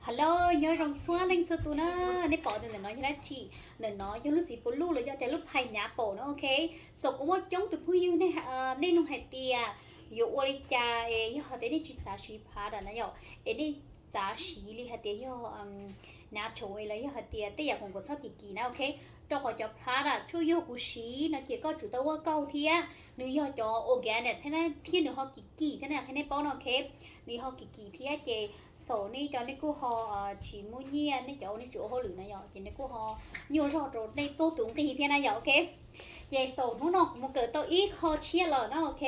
Hello, nyob zoo txhua leej txhua tus na. Nej pom tus ntawm no yog dab tsi? Ntawm no yog lub txiv puv luj los yog tias lub pineapple no, ok. So kuv muaj coob tus phooj ywg, nej nug hais tias yuav ua li cas es yog hais tias nej tsis xav siv Prada na yom, es nej xav siv li hais tias yog natural los yog hais tias tej yam khoom kom txhob kim kim na, ok. Rau qhov cov Prada tsuas yog kuv siv no ces koj tsum tau ua kauj thiab, nws yog cov organic thiab nws ho kim kim thiab na, qhia nej paub no, ok. Nws ho kim kim thiab ces xaus nej cov nej kuj ho tsis muaj nyiaj, nej cov nej tsis ua hauj lwm na yom, ces nej kuj ho nyuaj zog rau nej tuaj tus nqi thiab na yom, ok. Ces xaus hnub no kuv mus kawm tau ib qho tshiab los na, ok.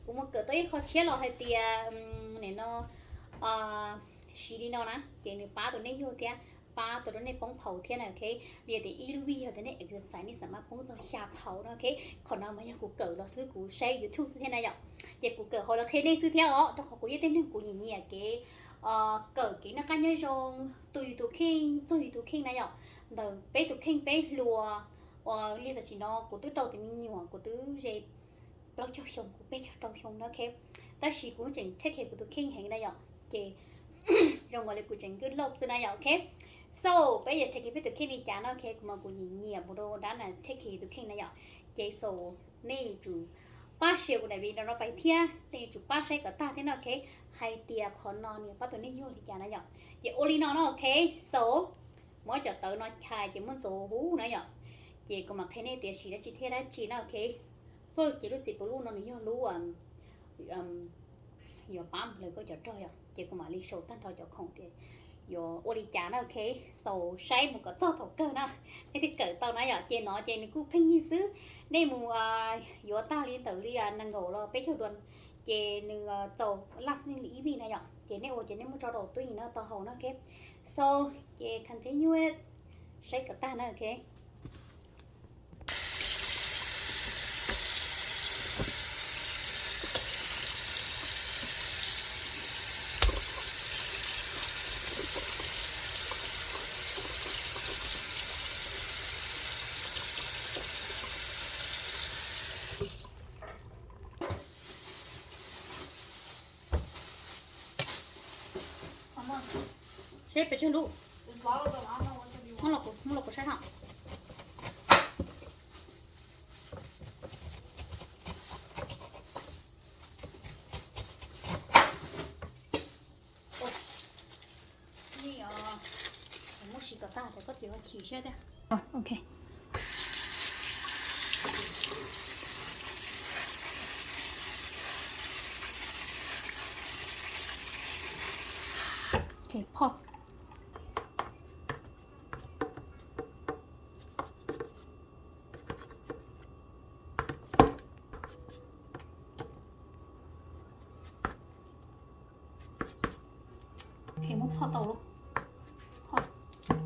Kuv mus kawm tau ib qho tshiab los hais tias, nim no siv li no na ces nws pab tau nej yuag thiab, pab tau rau nej poob phaus thiab na, ok. Vim tias ib lub vij yog tias nej exercise nej xam maj poob txog xya phaus no, ok. Qhov no mas yog kuv kawm los xwb, kuv saib YouTube xwb thiab na yom. Ces kuv kawm hauv los qhia nej xwb thiab os, rau qhov kuv yog tej neeg kuv nyiam nyiam kev kawm kev noj qab nyob zoo, tu yus tus kheej, txog yus tus kheej na yom. Ntawm peb tus kheej peb hluas, uas li tam sim no kuv twb rau tus me nyuam, kuv twb ze plaub caug xyoo, kuv peb caug rau xyoo no, ok. Tab sis kuv tseem take care kuv tus kheej heev na yom, ces zoo nkaus li kuv tseem good looks xwb na yom, ok. So peb yuav take care peb tus kheej li cas no, ok, kuv mas kuv nyiam nyiam mus rau dab na take care tus kheej na yom. Ces so nej yuav tsum pab share kuv daim video no pais thiab, nej yuav tsum pab saib kom tag thiab no, ok, hais tias qhov no nws pab tau nej yuag li cas na yom. Ces ua li no no, ok. So muab cov tawv no chais ces muab ntxuav huv na yom. Ces kuv mam qhia nej tias siv dab tsi thiab dab tsi na, ok. First ces lub txiv puv luj no nws yog lub yuav pab mus hlawv koj cov rog yom, ces kuv mam li sau tag nrho cov khoom tias yuav ua li cas na, ok. So saib mus kom txog thaum kawg na, nej thiaj kawm tau na yom. Ces no ces nws kuj pheej yig xwb, nej mus yuav tag li ntawm li nees nkaum los peb caug duas, ces nws txaus last li ib vij na yom, ces nej ua ces nej muab tso rau tub yees no tau haus na, ok. So ces continue saib kom tag na, ok. Seb pes tsawg lub. Muab los kuv saib hos. Muab siv kom tag, koj txiv ho chim siab thiab. Ok. Ok, pause. Ok, muab pause tau lawm.